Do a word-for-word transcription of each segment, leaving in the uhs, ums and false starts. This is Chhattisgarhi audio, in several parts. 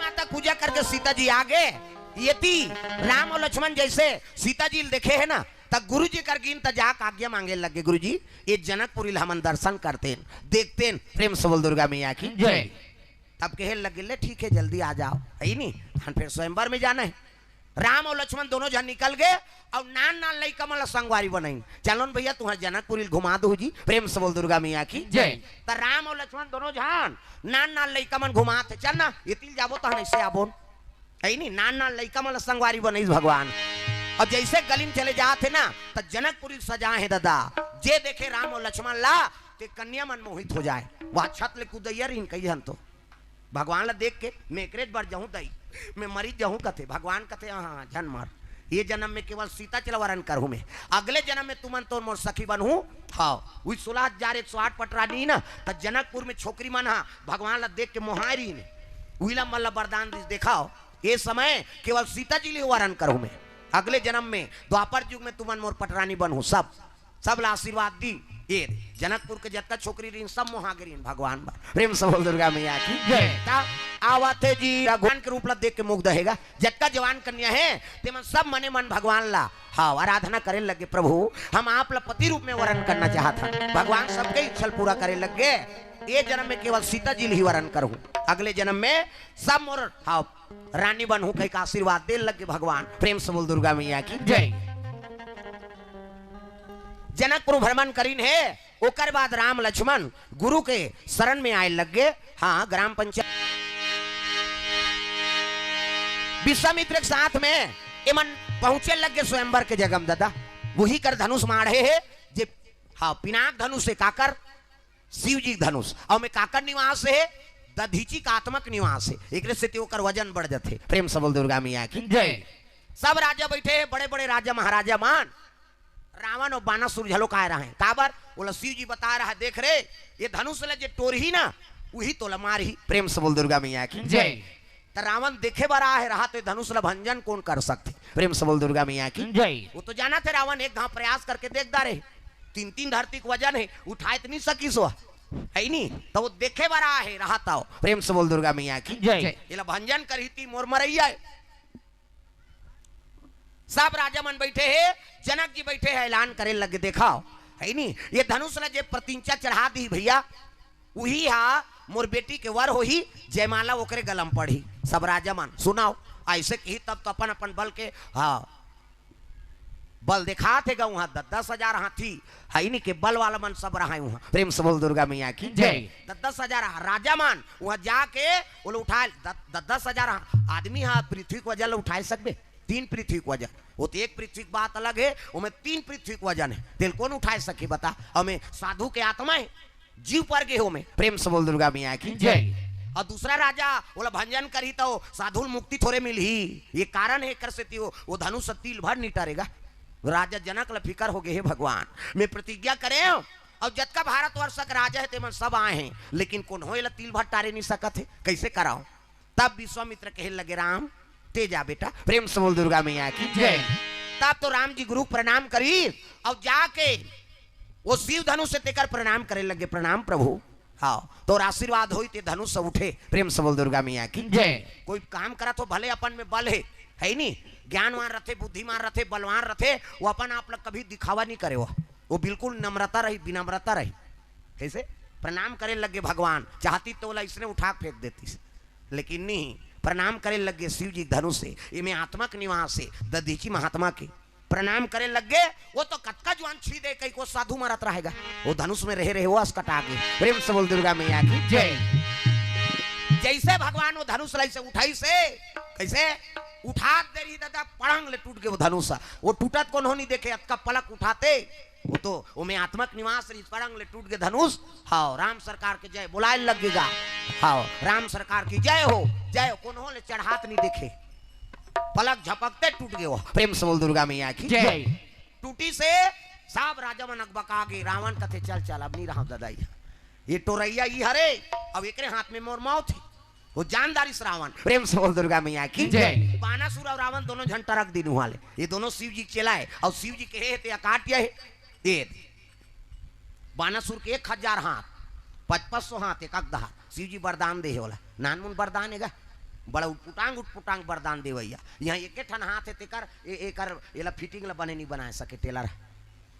तक पूजा करके सीता जी आ गे। यति राम अउ लक्ष्मण जइसे सीता जी ल देखे हे ना, त गुरु जी कर गिन त जाके आज्ञा मांगे लगे, "गुरु जी, ये जनकपुरी ल हमन दर्शन करतेन, देखतेन।" प्रेम से बोल दुर्गा मैया की जय। तब कहे लगे, "ले ठीक हे, जल्दी आ जाव, हइ नी, हम फेर स्वयंवर में जाना हे।" राम अउ लक्ष्मण दोनों झन निकल गे अउ नान नान लइका मन ला संगवारी बनाइन, "चलो न भइया, तुंहर जनकपुरी ल घुमा दूं जी।" प्रेम से बोल दुर्गा मैया की जय। त राम अउ लक्ष्मण दोनों झन नान नान लइका मन घुमात हे, "चल ना, यति ल जाबो तहन अइसे आबो न।" हइ नी, नान नान लइका मन ला संगवारी बनाइस भगवान। अउ जइसे गली म चले जात हे ना, त जनकपुरी ल सजाए हे ददा। जे देखे राम अउ लक्ष्मण ला, ते कन्या मन मोहित हो जाए। वह छत ले कूदइया रहिन कई झन तो। भगवान ला देख के, "मैं एकरेच बर जहूं दई, मैं मरी जहूं," कथे। भगवान कथे, "हाँ, हाँ, झन मर, ये जनम में केवल सीता चला वरन करहूं मैं, अगले जनम में तुमन तोर मोर सखी बनहू।" हाँ, उही सोलह हजार एक सौ आठ पटरानी ना, त जनकपुर में छोकरी मन हा भगवान ला देख के मोहाय रहिन, उही ला मन ला वरदान दिस, "देखाव, ये समय केवल सीता जी ले वरन करहूं मैं, अगले जनम में द्वापर युग में तुमन मोर पटरानी बनहू।" सब सब ला आशीर्वाद दीन। ये जनकपुर के जतका छोकरी रहिन, सब मोहा गे रहिन भगवान बर। प्रेम से बोल दुर्गा मैया की जय। त आवत हे जी, भगवान के रूप ला देख के मुग्ध हेगा। जतका जवान कन्या हे, तेमन सब मने मन भगवान ला, हाँ, आराधना करे लगे, "प्रभु, हम आप ला पति रूप में वरन करना चाहत हन।" भगवान सबके इच्छा ल पूरा करे लगे। "ये जनम में केवल सीता जी ल ही वरन करहूं, अगले जनम में सब मोर, हाँ, रानी बनहूं," कहिके आशीर्वाद दे लगे भगवान। प्रेम से बोल दुर्गा मैया की जय। जनकपुर भ्रमण करिन हे, ओकर बाद राम लक्ष्मण गुरु के शरण में आए लग गे। हाँ, ग्राम पंचायत विश्वामित्र के साथ में एमन पहुंचे लग गे स्वयंवर के जगह म ददा। उही कर धनुष माढ़े हे, जे, हाँ, पिनाक धनुष हे काकर, शिव जी के धनुष। अउ में काकर निवास हे, दधीचि के आत्मा के निवास हे। एकरे सेती ओकर वजन बढ़ जथे। प्रेम से बोल दुर्गा मैया की जय। सब राजा बइठे हे, बड़े-बड़े राजा महाराजा मन। रावण अउ बानासुर घलो काय रहे। काबर? ओला शिव जी बता रहा, "देख रे, ये धनुष ला जे टोरही ना, उही तोला मारही।" प्रेम से बोल दुर्गा मैया की जय। त रावण देखे बर आए हे, रहा तो ये धनुष ला भंजन कोन कर सकथे? प्रेम से बोल दुर्गा मैया की जय। वो तो जानथे रावण, एक घांव प्रयास करके देख डारे हे, तीन तीन धरती के वजन हे, उठाए त नहीं सकिस वो, हइ नी? त वो देखे बर आए हे, रहा तो प्रेम से बोल दुर्गा मैया की जय। एला भंजन करही त मोर मरइया हे। सब राजा मन बइठे हे, जनक जी बइठे हे, ऐलान करे लगे, "देखाव, हइ नी, ये धनुष ला जे प्रतिंचा चढ़ा दिही भइया, उही हा मोर बेटी के वर होही, जयमाला ओकरे गला म पड़ही।" सब राजा मन, "सुनाव।" अइसे कही तब तो अपन अपन बल के, हाँ, बल देखात हे गा, उहाँ दस दस हजार हाथी, हइ नी, के बल वाला मन सब रहा हे उहाँ। प्रेम से बोल दुर्गा मैया की जय। दस दस हजार राजा मन उहाँ जाके ओला उठाए, द-, दस दस हजार आदमी हा पृथ्वी के वजन ला उठाए सकबे? तीन पृथ्वी के वजन। वो तो एक पृथ्वी के बात अलग हे, ओमे तीन पृथ्वी के वजन हे, तेला कोन उठाए सकही बता? ओमे साधु के आत्मा हे, जीव पर गे हे ओमे। प्रेम से बोल दुर्गा मैया की जय। अउ दूसरा राजा ओला भंजन करही त साधु ल मुक्ति थोरे मिलही। ये कारण हे, एकर सेती वो, वो धनुष से तिल भर नहीं टरेगा। राजा जनक ला फिकर हो गे, "हे भगवान, मैं प्रतिज्ञा करे हंव, अउ जतका भारतवर्ष के राजा हे, तेमन सब आए हे, लेकिन कोनो एला तिल भर टारे नहीं सकत हे, कइसे कराव?" तब विश्वामित्र कहे लगे, "राम, ते जा बेटा।" प्रेम से बोल दुर्गा मैया की जय। तब तो राम जी गुरु के प्रणाम करिस अउ जाके वो शिव धनुष से तेकर प्रणाम करे लगे, "प्रणाम प्रभु, हाँ, तोर आशीर्वाद होही ते धनुष से उठे।" प्रेम से बोल दुर्गा मैया की जय। कोई काम करत हो, भले अपन में बल हे, हइ नी, ज्ञानवान रथे, बुद्धिमान रथे, बलवान रथे, वो अपन आप ला कभी दिखावा नहीं करे, वो, वो बिल्कुल नम्रता रही, विनम्रता रही। कइसे? प्रणाम करे लगे भगवान, चाहती त ओला अइसने उठा के फेंक देतिस, लेकिन नहीं, प्रणाम करे लगे शिव जी के धनुष से, एमे आत्मा के निवास हे, दधीचि महात्मा के। प्रणाम करे लगे, वो तो कतका जुवान छीदे कहिके वो साधु मरत रहेगा, वो धनुष में रहे रहे वो अस कटा गे। प्रेम से बोल दुर्गा मैया की जय। जइसे भगवान वो धनुष ला अइसे उठाइस हे, कइसे? उठात देरी ददा पड़ंग ले टूट गे वो धनुष। वो टूटत कोनो नहीं देखे, अतका पलक उठाते, वो तो ओमे आत्मा के निवास रहिस, पड़ंग ले टूट गे धनुष। हाँ, राम सरकार के जय बोलाए लग गे गा। हाँ, राम सरकार की जय हो, जय हो, कोनो ले चढ़ात नहीं देखे, पलक झपकते टूट गे वो। प्रेम से बोल दुर्गा मैया की जय। टूटिस हे, सब राजा मन अकबका गे, रावण कथे, "चल चल, अब नहीं रहंव ददा, ये टोरइया ई हरे, अब एकरे हाथ में मोर मौत हे।" वो जान डारिस रावण। प्रेम से बोल दुर्गा मैया की जय। बानासुर अउ रावण दोनों झन टरक दिन उहाँ ले। ये दोनों शिव जी के चेला हे अउ शिव जी कहे हे ते अकाट्य हे। ये दे। बानासुर के एक हजार हाथ, पचपन सौ हाथ, एक अकदहा। शिव जी वरदान दे हे ओला। नानमुन वरदान हे गा। बड़ा उटपुटांग उटपुटांग बरदान देवइया। इहाँ एके ठन हाथ हे तेकर ए-, एकर एला फिटिंग ला बने नहीं बनाए सके टेलर।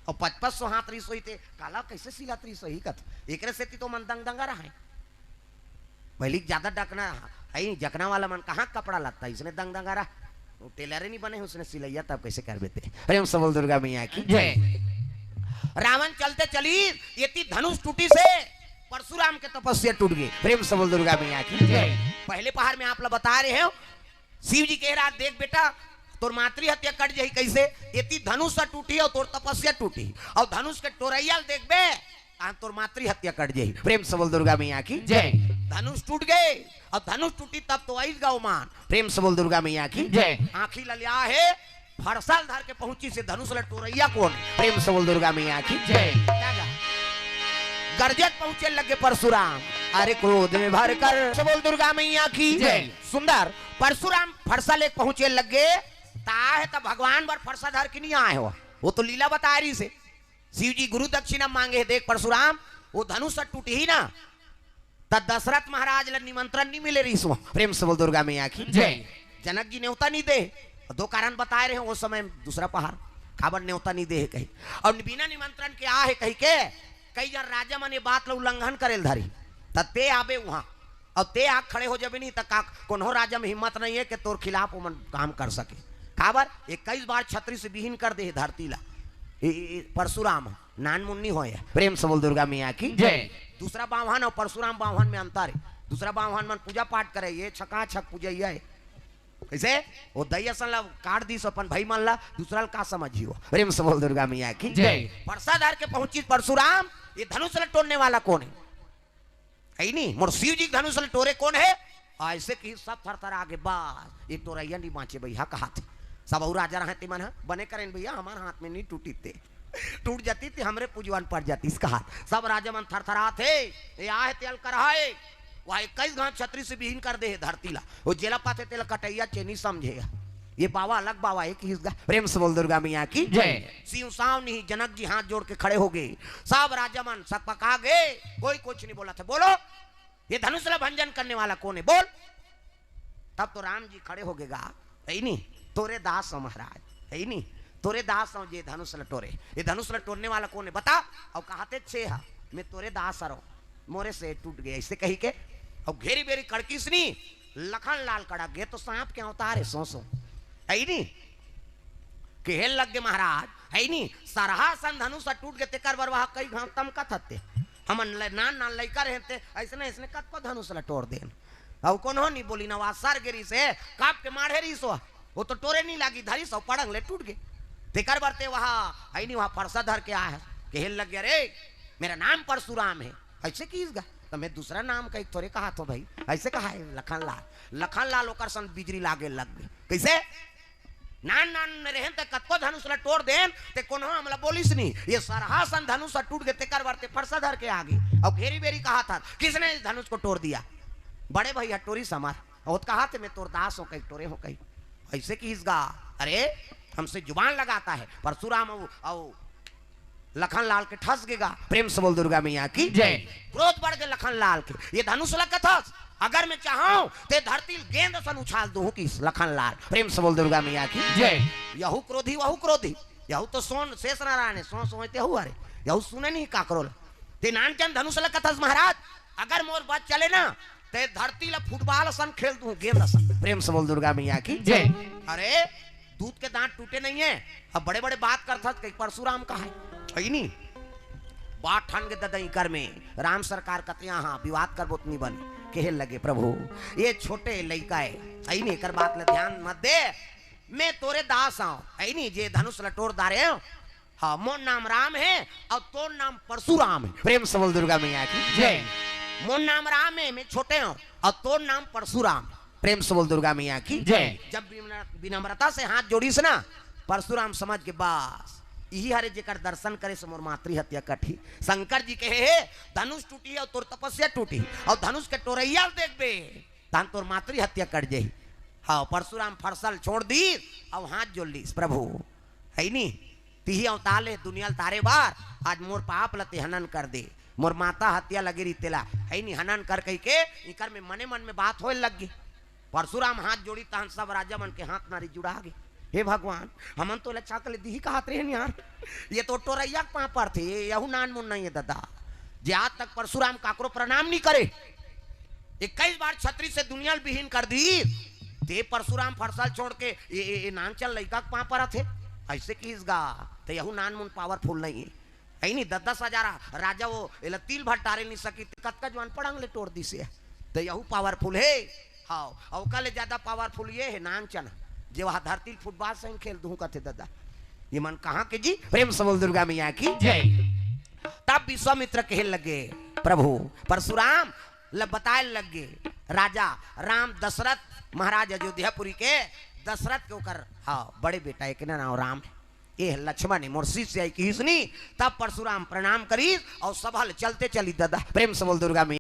अउ पचपच सौ हाथ रहिस होही ते काला कइसे सिलत रहिस होही कथ। एकरे सेती तो मन दंगदंगा रहय। पहिली ज्यादा डकना, अई जकना वाला मन कहाँ कपड़ा लत्ता, इसने दंगदंगा रह। वो टेलरे नहीं बने, उसने सिलइया तब कइसे करबे ते। प्रेम से बोल दुर्गा मैया की जय। रावण चलते चली, एती धनुष टूटिस हे, परशुराम के तपस्या टूट गे। प्रेम से बोल दुर्गा मैया की जय। पहले पहार में आप ला बता रहे हो, शिव जी कहे रहा, "देख बेटा, तोर मातृ हत्या कट जाही।" कइसे? एती धनुष ह टूटी अउ तोर तपस्या टूटी, अउ धनुष के टोरइया ल देखबे, तहां तोर मातृ हत्या कट जाही। प्रेम से बोल दुर्गा मैया की जय। धनुष टूट गे, अउ धनुष टूटी तब तो आइस गा ओमान। प्रेम से बोल दुर्गा मैया की जय। आंखी ललिया हे, फरसा ल धर के पहुंचिस हे, धनुष ल टोरइया कोन? प्रेम से बोल दुर्गा मैया की जय। गरजत पहुंचे लगे परशुराम, अरे क्रोध में भर कर से बोल दुर्गा मैया की जय। सुंदर। परशुराम फरसा ले पहुंचे लगे, त आए हे त भगवान बर फरसा धर के नहीं आए हो, वो तो लीला बता रहिस हे। शिव जी गुरु दक्षिणा मांगे हे, देख परशुराम, वो धनुष ह टूटही ना, त दशरथ महाराज ला निमंत्रण नहीं मिले रहिस हो। प्रेम से बोल दुर्गा मैया की जय। जनक जी नेवता नहीं दे, दो कारण बताए रहे हो, वो समय दूसरा पहार, काबर नेवता नहीं दे हे कही, अउ बिना निमंत्रण के आए हे कहिके, कई जन राजा मन ये बात ला उल्लंघन करे ल धरी, त ते आबे उहाँ, अउ ते आ खड़े हो जाबे नहीं, त का कोनो राजा में हिम्मत नहीं हे कि तोर खिलाफ ओमन काम कर सके। काबर? इक्कीस बार छतरी से विहीन कर दे हे धरती ला। ए, ए, ए, परशुराम नानमुन नहीं होय। प्रेम से बोल दुर्गा मैया की जय। दूसरा बाम्हन अउ परशुराम बाम्हन में अंतर हे। दूसरा बाम्हन मन पूजा पाठ करे, ये छकाछक पूजइया हे। कइसे? वो दई असन ला काट दिस अपन भाई मन ला, दूसरा ला का समझियो? प्रेम से बोल दुर्गा मैया की जय। फरसा धर के पहुंचिस परशुराम, ये धनुष ला टोरने वाला कोन हे? हे नहीं, मोर शिव जी के धनुष ल टोरे कोन हे? अइसे कहिस सब थरथरा गे, बस ये टोरइया नहीं बांचे भैया, कहाथे। सब अउ राजा रहे ते मन ह, बने करेन भैया, हमर हाथ में नहीं टूटी ते, टूट जाती ते हमरे पूजवन पड़ जातिस कहाथे। सब राजा मन थरथराथे, ये आए हे ते अलकरहा हे, वह इक्कीस घात छतरी से विहीन कर दे हे धरती ला, वो जेला पाथे तेला कटइया चेनी समझे हे। ये बावा अलग बावा हे कहिस गा। प्रेम से बोल दुर्गा मैया की जय। शिव साव नहीं, जनक जी हाथ जोड़ के खड़े हो गे। सब राजा मन सकपका गे, कोई कुछ नहीं बोलथे। बोलो, ये धनुष ला भंजन करने वाला कोन हे? बोल। तब तो राम जी खड़े हो गे गा, हे नहीं, तोरे दास हो महाराज, हे नहीं, तोरे दास हो जे धनुष ला टोरे। ये धनुष ला टोरने वाला कोन हे? बता। अउ कहाथे छे हा, मैं तोरे दास हरंव, मोरे से टूट गे, अइसे कहिके, अउ घेरी बेरी कड़किस नहीं, लखन लाल कड़क गे, तो सांप के अवतार हे, सो सो। हे नहीं? कहे लग गे महाराज, हे नहीं? सरहा सन धनुष टूट गे, तेकर बर वह कई घाव तमकत हते। हमन ल-, नान नान लइका रहे ते, अइसने अइसने कतको धनुष ल टोर देन। अउ कोनो नहीं बोली ना, वह सर गे रहिस हे, कांप के माढ़े रहिस हो, वो तो टोरे नहीं लागी, धरिस हो, पड़ंग ले टूट गे। तेकर बर ते वह, हे नहीं, वह फरसा धर के आए हे, कहे लग गे, "अरे, मेरा नाम परशुराम हे।" अइसे कहिस गा, त मैं दूसरा नाम कही थोरे कहाथों भाई, अइसे कहा हे लखन लाल। लखन लाल ओकर संग बिजरी लागे लग गे। कइसे? नान नान में रहेन त कतको धनुष ला टोर देन, ते कोनो हमला बोलिस नहीं। ये सरहा सन धनुष ह टूट गे, तेकर बर ते फरसा धर के आ गे। अउ घेरी बेरी कहाथस, "किसने इस धनुष को तोड़ दिया?" बड़े भैया टोरिस हमर, अउ त कहाथे मैं तोर दास हों कही, टोरे हों कही। अइसे कहिस गा, अरे, हमसे जुबान लगाता है। परशुराम अउ, अउ लखन लाल के ठस गे गा। प्रेम से बोल दुर्गा मैया की जय। क्रोध बढ़ गे लखन लाल के। ये धनुष ला कथस, अगर मैं चाहूं, ते धरती ल गेंद सन उछाल दूं कहिस लखन लाल। प्रेम से बोल दुर्गा मैया की जय। यहू क्रोधी, वहू क्रोधी। यहू तो सोन, शेष नारायण हे, सो सो हे ते हू हरे। यहू सुने नहीं काकरो ला। ते नानचन धनुष ला कथस महाराज, अगर मोर बस चले ना, ते धरती ला फुटबॉल सन खेल दूं, गेंद सन। प्रेम से बोल दुर्गा मैया की जय। अरे, दूध के दांत टूटे नहीं हे। अब बड़े-बड़े बात करथस, कही परशुराम कहाय। हे नहीं? बात ठन गे ददई कर में, राम सरकार कथे, "हाँ, विवाद करबो त नहीं बने।" कहे लगे, "प्रभु, ये छोटे लइका हे, हे नहीं, एकर बात ल ध्यान मत दे। मैं तोरे दास हंव, हे नहीं, जे धनुष ल टोर डारे हंव। हाँ, मोर नाम राम हे अउ तोर नाम परशुराम हे।" प्रेम से बोल दुर्गा मैया की जय। "मोर नाम राम हे, मैं छोटे हंव, अउ तोर नाम परशुराम हे।" प्रेम से बोल दुर्गा मैया की जय। जब विनम्र-, विनम्रता से हाथ जोड़िस ना, परशुराम समझ गे, बस, इही हरे जेकर दर्शन करे से मोर मातृ हत्या कटही। शंकर जी कहे हे, "धनुष टूटी अउ तोर तपस्या टूटी, अउ धनुष के टोरइया ल देखबे, तहां तोर मातृ हत्या कट जाही।" हाँ, परशुराम फरसा ल छोड़ दिस, अउ हाथ जोड़ लिस, "प्रभु, हे नहीं, तिही अवतार ले दुनिया ल तारे बर, आज मोर पाप ल ते हनन कर दे, मोर माता हत्या लगे रही तेला, हे नहीं, हनन कर," कहिके इकर में मने मन में बात होए लग गे। परशुराम हाथ जोड़ी, तहन सब राजा मन के हाथ नारी जुड़ा गे। हे भगवान, हमन तो लच्छा के ले दिही कहत रहे यार, ये तो टोरैया के पाँव परथे, ये यहू नानमुन नहीं है दादा। जे आज तक परशुराम काकरो प्रणाम नहीं करे, इक्कीस बार छत्री से दुनिया ल विहीन कर दी, ते परशुराम फरसल छोड़ के ये, ये, ये नानचन लइका के पाँव परत हे, ऐसे किहिस गा, ते यहू नानमुन पावरफुल नहीं है। ऐ नहीं, दस दस हजार राजा वो एला तिल भर टारे नहीं सकी, ते कतका जुवान पड़ंग ले टोर दिसे, ते यहू पावरफुल हे। हाँ, अउ ओकर ले ज्यादा पावरफुल ये हे नानचन, जे वह धरती ल फुटबॉल संग खेल दूँ कथे दादा। ये मन कहाँ के जी? प्रेम से बोल दुर्गा मैया की। जय। तब विश्वामित्र कहे लगे, प्रभु परशुराम ल बताए लगे, राजा राम दशरथ महाराज अयोध्यापुरी के, दशरथ के ओकर, हाँ, बड़े बेटा, एक ना नाम राम हे, ये लक्ष्मण हे, मोर शिष्य हे किहिस नी। तब परशुराम प्रणाम करिस अउ सभा ल चलते चली दादा। प्रेम से बोल दुर्गा मैया।